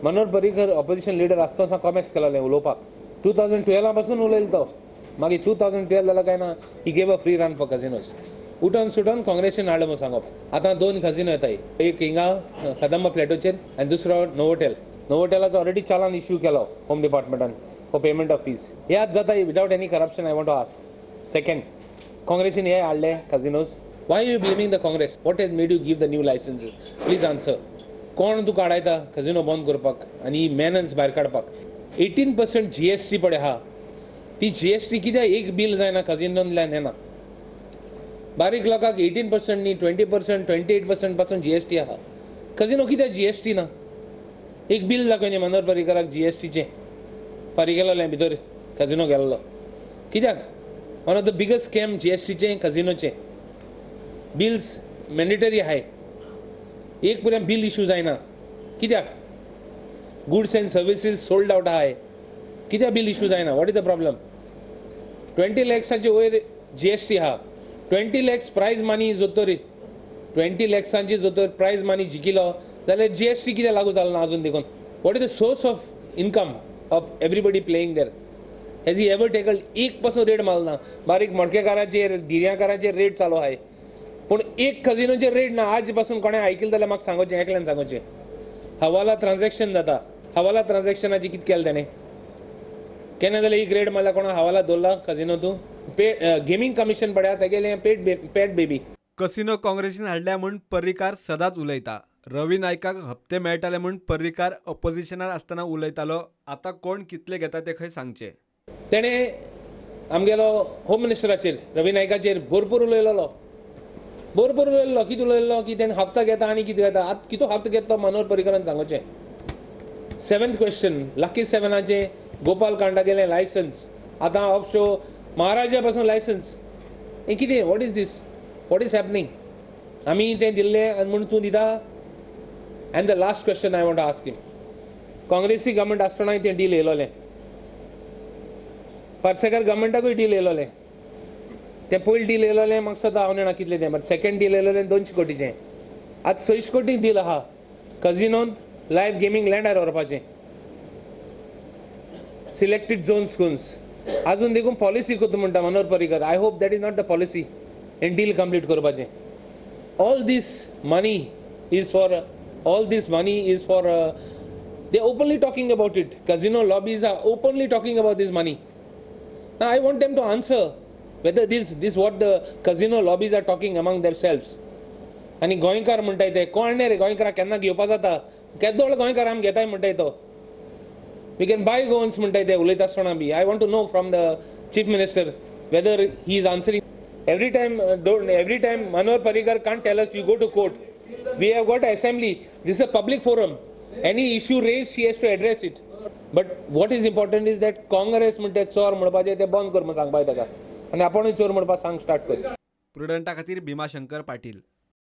Manohar Parrikar opposition leader आसतना कॉमेस केलेलें उलोवपाक. 2012 पासून उलयलो तो. मागीर 2012 जालो काय ना, he gave a free run for casinos. उठून सुटून काँग्रेसीन हाडलें म्हूण सांगप. आतां 2 कझिनो येताय, एक हिंगा कदंबा प्लेटोचेर आनी दुसरो नोवोटेल. नोवोटेलाचो ऑलरेडी चालान इश्यू केलो होम डिपार्टमेंटान फॉर पेमेंट ऑफ फीज. हे आज जाता without any corruption. I want to ask. Second, काँग्रेसीन हे हाडले casinos. Why you blaming the Congress? What has made you give the new licenses? Please answer. कोण तुका आडायता कझिनो बंद करपाक आनी मॅनन्स भायर काडपाक? 18% GST पळय आहा, ती GST कित्याक एक बील जायना कझिनोंतल्यान येना. बारीक लोकांक 18% न्ही, 20%, 28% पासून GST आहा. कझिनो कित्याक GST ना? एक बील दाखय न्ही मनोहर पर्रीकराक GSTचें फारीक केलेलें भितर कझिनो गेल्लो कित्याक? One of the biggest scam GSTचें कझिनोचें. Bills mandatory आहाय, एक पर्यंत बील इशू जायना कित्याक? Goods and services sold out आहाय, कित्याक बील इशू जायना? What is the problem? 20 लॅक्साचे वयर GST आहा. 20 लॅक्स प्रायज मनी जोतर, 20 लॅक्सांची जोतर प्रायज मनी जिखिलो जाल्यार GST कित्याक लागू जालो ना अजून देखून? What is the source of income of everybody playing there? Has he ever tackled? एक पासून रेट मारलो ना. बारीक मडकेकाराचेर, गिर्याकाराचेर रेट चालू आहाय, पूण एक कझिनोचेर रेट ना. आज पासून कोणें आयकलें जाल्यार म्हाका सांगोचें, एकल्यान सांगोचें. हवाला ट्रान्झॅक्शन जाता, हवाला ट्रान्झॅक्शनाची कितें केलें तेणें? केन्ना जाल्यार एक रेड मारल्या कोणा हवाला दवरला कझिनो तूं? पे गेमींग कमिशन पळया तेगेलें पेट बेबी. कसिनो काँग्रेसीन हाडल्या म्हूण पर्रीकार सदांच उलयता. रवी नायकाक हप्ते मेळटाले म्हूण पर्रीकार ऑपोजिशनार आसतना उलयतालो. आतां कोण कितले घेता ते खंय सांगचे. तेणें आमगेलो होम मिनिस्टराचेर रवी नायकाचेर भरपूर उलयलेलो, भरपूर उलयल्लो. कितें उलयल्लो की तेणें हप्ता घेता आनी कितें घेता. आतां कितू हप्ता घेता तो मनोहर पर्रीकरान सांगोचें. 7th question, lucky 7आचें गोपाल कांडागेलें लायसन्स, आतां ऑफ शो महाराजा पासून लायसन्स, हें कितें? What is this? What is happening? आमी तें दिल्लें आनी म्हूण तूं दिता? And the last question I want to ask him, काँग्रेसी गव्हर्मेंट आसतनाय तें डील येयलोलें, पार्सेकर गव्हर्मेंटाकूय डील येयलोलें. तें पयलीं डील येयलोलें म्हाका सदां हांव जाणा कितलें तें, बट सेकंड डील येयलोलें 200 कोटीचें. आतां 600 कोटी डील आहा कझिनोंत लायव्ह गेमींग लँडार व्हरपाचें, सिलेक्टेड झोन्स करून. अजून देखून पॉलिसी करता म्हणटा Manohar Parrikar. I hope that is not the policy. And deal complete करपाचें. All this money is for, all this money is for, they openly talking about it. Casino lobbies are openly talking about this money. I want them to answer whether this what the casino lobbies are talking among themselves. आनी गोंयकार म्हणटाय ते कोण न्ही रे, गोंयकाराक केन्ना घेवपा जाता, केदोळ गोंयकार आमी घेताय म्हणटाय तो. We can buy Goans म्हणटाय ते उलयता आसतना बी. I want to know from the chief minister whether he is answering. Every time don't, every time Manohar Parrikar can't tell us you go to court. We have got assembly. This is a public forum. Any issue raised, he has to address it. But what is important is that Congress म्हणटा चोर म्हणपाचें तें बंद कर म्हूण सांगपाक ताका, आनी आपूणय चोर म्हणपाक सांग स्टार्ट कर. प्रुडंटा खातीर भीमाशंकर पाटील.